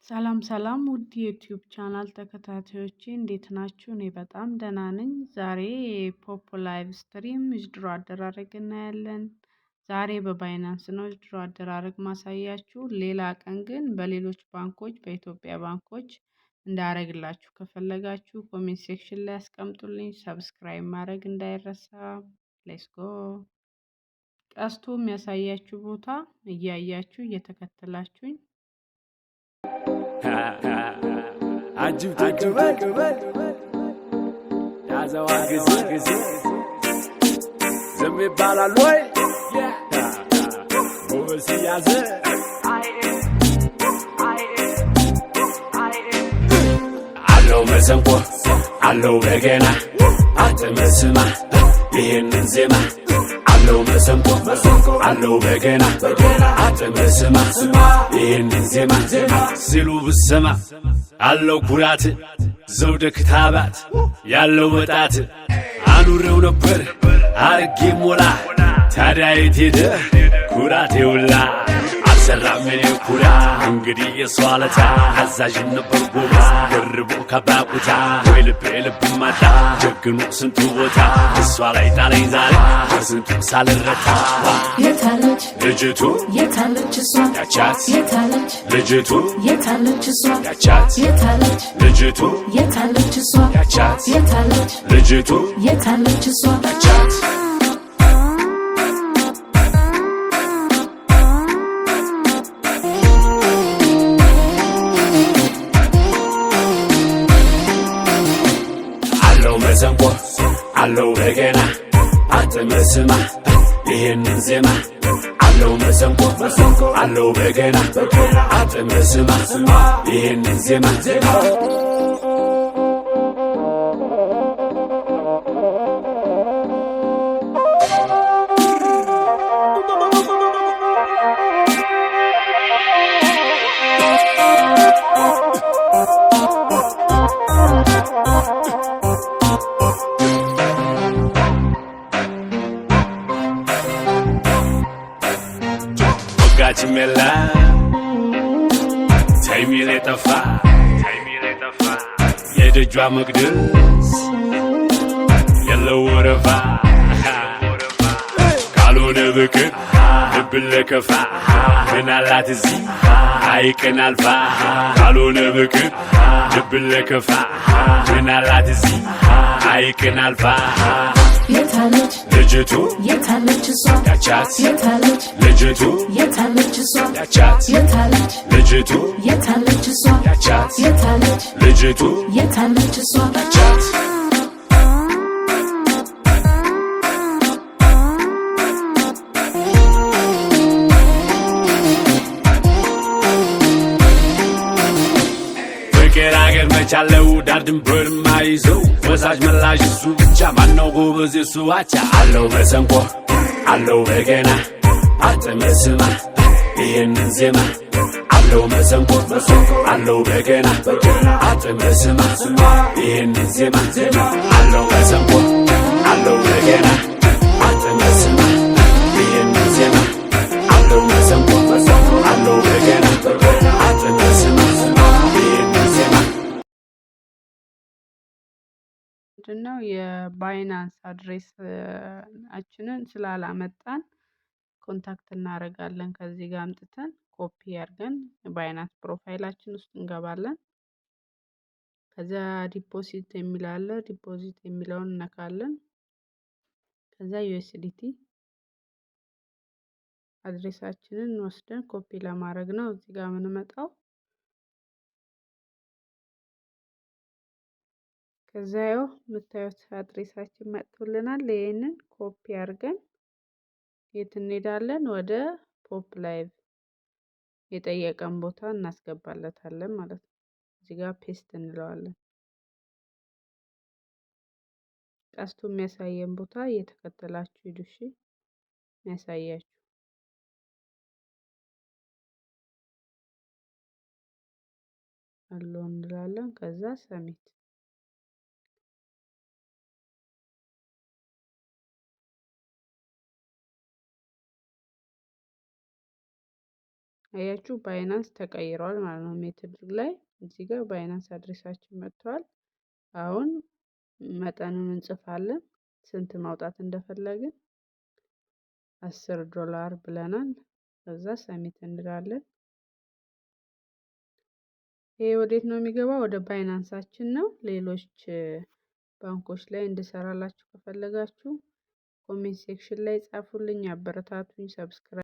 ሰላም ሰላም ውድ የ YouTube channel ተከታታዮቼ እንዴት ናችሁ? እኔ በጣም ደህና ነኝ። ዛሬ Poppo Live Stream withdraw አደራረግ እናያለን። ዛሬ በ Binance ነው withdraw አደራረግ ማሳያችሁ። ሌላ ቀን ግን በሌሎች ባንኮች፣ በኢትዮጵያ ባንኮች እንዳረግላችሁ ከፈለጋችሁ comment section ላይ አስቀምጡልኝ። Subscribe ማድረግ እንዳይረሳ። Let's go። ቀስቱ የሚያሳያችሁ ቦታ እያያችሁ እየተከተላችሁኝ አጅብ ተቀበል ያዘዋ ጊዜ ጊዜ ዝም ይባላል ወይ ጎበዝ ሲያዝ? አለው መሰንቆ፣ አለው በገና፣ አትመስማ ይህንን ዜማ። አለው መሰንቆ፣ አለው በገና፣ አትመስማ ይህንን ዜማ ሲሉ ብሰማ። አለው ኩራት ዘውደ ክታባት ያለው ወጣት አኑሬው ነበር አርጌ ሞላ። ታዲያ የት ሄደ ኩራቴ ውላ? አልሰራም እኔ ኩራት እንግዲህ የሷ ለታ። አዛዥ ነበር ጎበዝ ደርቦ ከባቁታ፣ ወይ ልቤ ልብ ማጣ ጀግኖ ስንቱ ቦታ እሷ ላይ ጣለኝ ዛሬ በስንቱ ሳልረታ። የታለች ልጅቱ? የታለች እሷ? ያቻት የታለች ልጅቱ? የታለች እሷ? ያቻት የታለች ልጅቱ? የታለች እሷ? ያቻት የታለች ልጅቱ? የታለች እሷ? ያቻት። አለው መሰንቆ፣ አለው በገና፣ አትመስማ ይህንን ዜማ። አለው መሰንቆ፣ አለው በገና፣ አትመስማ ይህንን ዜማ። ወጋችም የለ ተይሚል የጠፋ የደጇ መቅደስ የለው ወረፋ። ካልሆነ ብቅር ልብን ለከፋ ምናላት እዚህ ሐይቅን አልፋ። ካልሆነ ብቅር ልብን ለከፋ ምናላት እዚህ ሐይቅን አልፋ። የታለች ልጅቱ? የታለች እሷ? ያቻት የታለች ልጅቱ? የታለች እሷ? ያቻት የታለች ልጅቱ? የታለች እሷ? ያቻት የታለች ልጅቱ? የታለች እሷ? ያቻት። ፍቅር አገር መቻለው ዳር ድንበር ማይዘው ወሳጅ መላሽ እሱ ብቻ። ማነው ጎበዝ የሱ አቻ? አለው መሰንቆ፣ አለው በገና፣ አትመስማ ይህንን ዜማ። አለው መሰንቆ፣ አለው በገና፣ አትመስማ ይህንን ዜማ። አለው መሰንቆ፣ አለው በገና፣ አትመስማ ይህንን ዜማ። አለው መሰንቆ፣ አለው በገና፣ አትመስማ ይህንን ዜማ። ምንድነው የ Binance address ኣችንን ስላላመጣን contact እናደርጋለን። ከዚህ ጋር አምጥተን ኮፒ አድርገን Binance profile ኣችን ውስጥ እንገባለን። ከዛ deposit የሚል አለ። Deposit የሚለውን እነካለን። ከዛ USDT address ኣችንን ወስደን ኮፒ ለማድረግ ነው እዚህ ጋር የምንመጣው። ከዛ ያው የምታዩት address ኣችን መጥቶልናል። ይህንን ኮፒ አድርገን የት እንሄዳለን? ወደ Poppo Live የጠየቀን ቦታ እናስገባለታለን ማለት ነው። እዚህ ጋር paste እንለዋለን። ቀስቱ የሚያሳየን ቦታ እየተከተላችሁ ሂዱ። እሺ፣ የሚያሳያችሁ allow እንላለን። ከዛ submit። አያችሁ Binance ተቀይሯል ማለት ነው። Method ላይ እዚህ ጋር Binance address ኣችን መጥቷል። አሁን መጠኑን እንጽፋለን ስንት ማውጣት እንደፈለግን 10 ዶላር ብለናል። ከዛ submit እንላለን። ይሄ ወዴት ነው የሚገባው? ወደ Binance ኣችን ነው። ሌሎች ባንኮች ላይ እንድሰራላችሁ ከፈለጋችሁ comment section ላይ ጻፉልኝ፣ አበረታቱኝ። Subscribe